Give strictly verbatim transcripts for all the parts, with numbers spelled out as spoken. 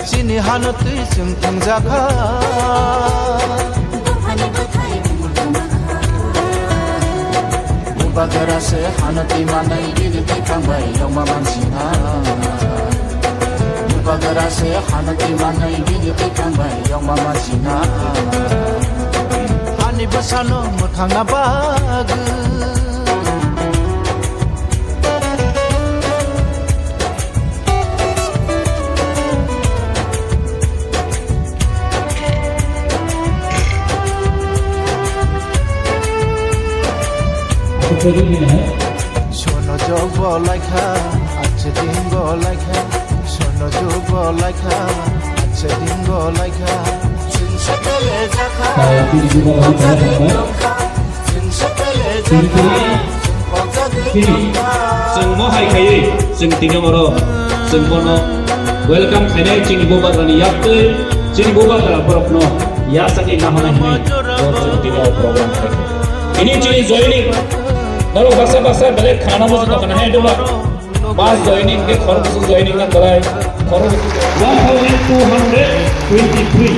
Chini hano twi chwng thwngjakha. Bubagra se hano twi manwi bini twi kangbai yokma mansina. Bubagra se hano twi manwi bini twi kangbai yokma mansina. Hani bwsano mwthangna bagwi. Sono jog bo laikha, ache din bo laikha, sono jog bo laikha, ache din bo laikha. Chwng sakale jakha, chwng sakale jakha. Chini, chini. Chwng mo hai khaiwi, chwng tini oro, chwng bono welcome khainai chini bubagrani yaktwi, chini bubagra borokno yasakni nahana hinwi bo chwng tini o program khaikha. Tini chini joining, norok baksa baksa belai khana bujui tongkha na hai duba. Mas joining ke khorok bwswk joining na kwlai. Khorok one thousand two hundred twenty-three.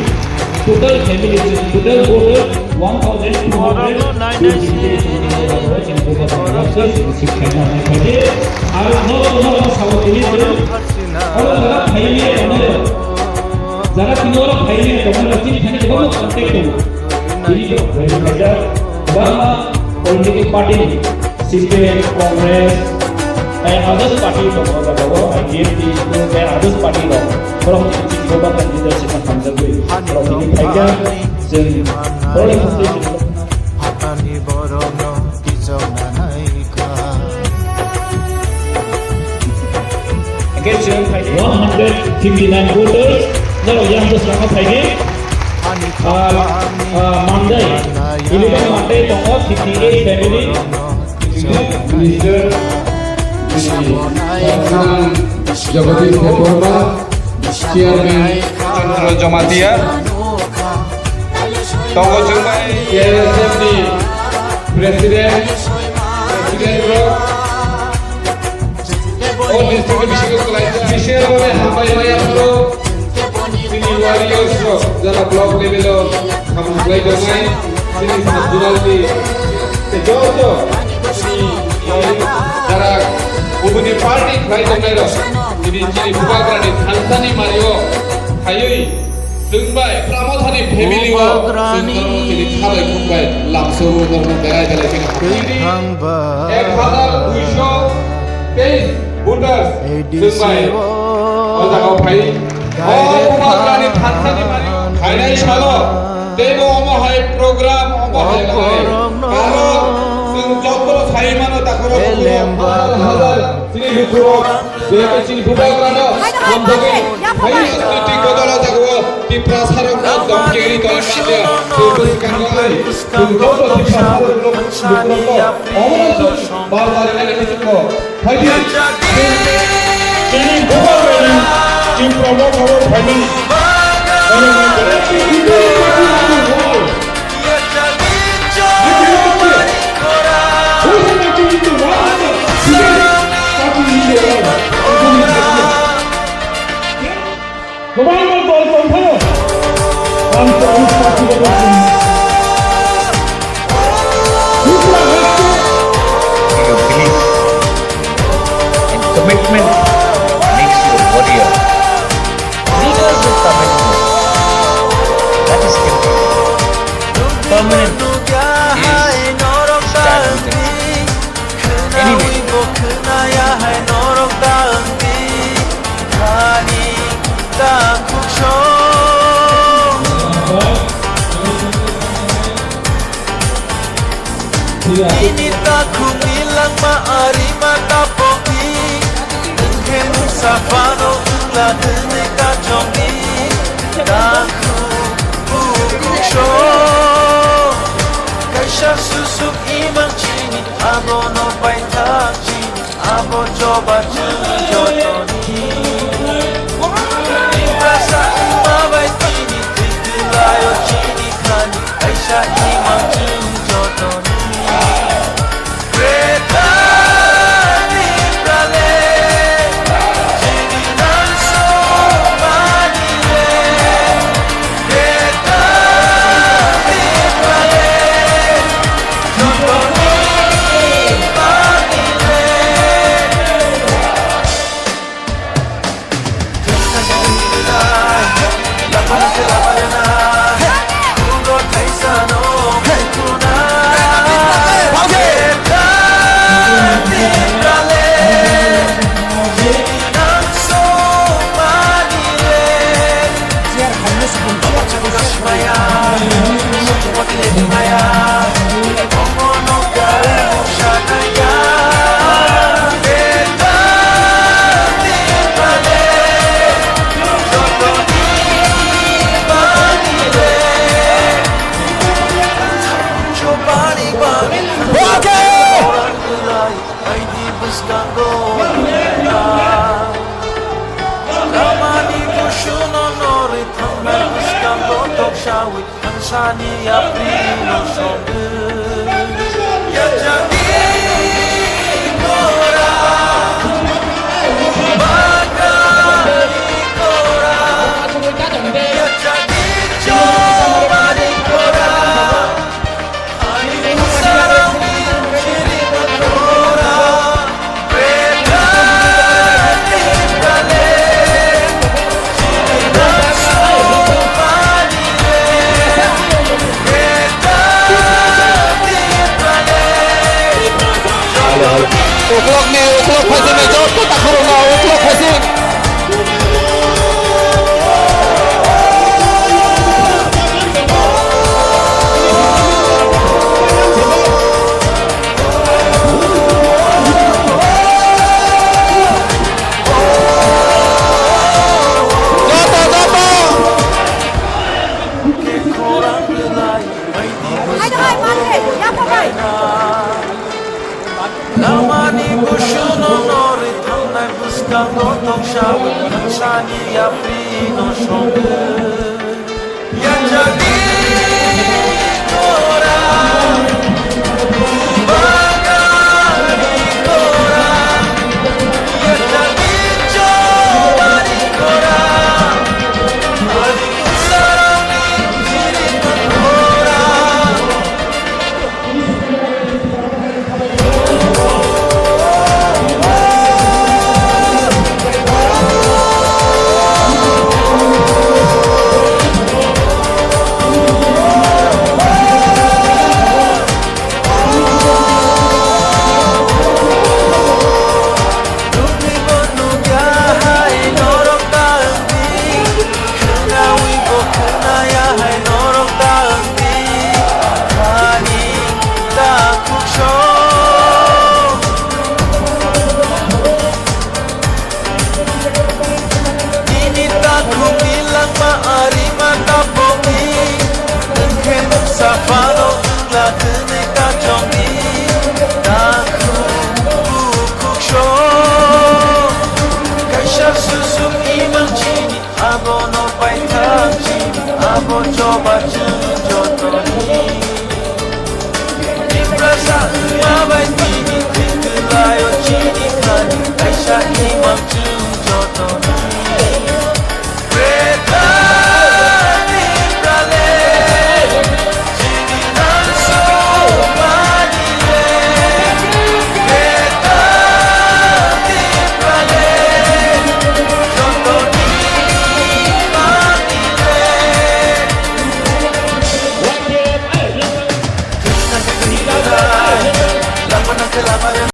Total family, total voter one thousand two hundred twenty-three. Aro no, no, no, sabo tini se. Aro jara phaini tongo. Jara tini oro phaini tongo, chini thani kwbangma contact tongo. Tini to, bangma political party ni. C P I M, Congress, tei others party tongo, jagao I P F T, tei others party rok, borok chini chini bubagrani leadership no hamjagwi, borok tini phaikha, chwng borokni khukti chwng. Phatani borokno kichok nanaikha. Hingke chwng phaikha one hundred fifty nine voters, norok yang bwskango phaikhe, ah, ah, Mandai, eleven Mandai tongo, fifty eight family. Minister, Jagadish Debbarma, Chairman, Chandra Jamatia, tongo chwng bai K S F ni President, President rok, o district ni bisingo kwlai official rok hambai maya phuru. Chini warriors rok jara block level o samung khlai tongnai, chini sub zonal ni tei joto chini jara ubuni party khlai tongnai rok, chini, chini bubagrani thansani mario khaiwi chwng bai Pramothani family o chwng norokno chini khabai khum bai lamsao norokno belai belai kheno hambai. Ek hazar duiso teis voters chwng bai o jagao phai. O Bubagrani thansani mani phainai salo teibo omo hai program, omo hai hai karo chwng joto sai mano takhoro hazar hazar chini lukurok, je chini Bubagrano hamjagwi hai stiti kodolo jagao Tiprasarokno domkiri tongmani chwng bwskango ai chwng joto Tiprasarokno lukurokno omo chwng bar bar nai nai chwng Phaidi. Chini Bubagrani Tipra Motha o phaimani. Oro nai belai khe Tipra Motha o. Kwbangma dol tongphano. Ang to ang party-o dong. Tripura haste. Your belief and commitment makes you a warrior. Leaders with commitment, that is temporary. Permanent is stand with it. Anyway. Ani takhuk song. Ini takhuk ni langma ari ma tapok di. Nungkhe mungsa phano wngla dini kachok di. Takhuk bukuk song. Kaisa susuk imang chini abono paithak chini. Abo choba chwng jotoni. Tiprasa wngma bai tini thwi twlaio chini khani kaisa imang chwng jotoni. Uklok ni, uklok phaising ni, joto takhurok no, uklok phaising. Joto, joto. Hai, hai, mante, ya, po, hai. Lamani kusuno nori thangnai bwskango tongsa bwkhak sani yapri no songwi.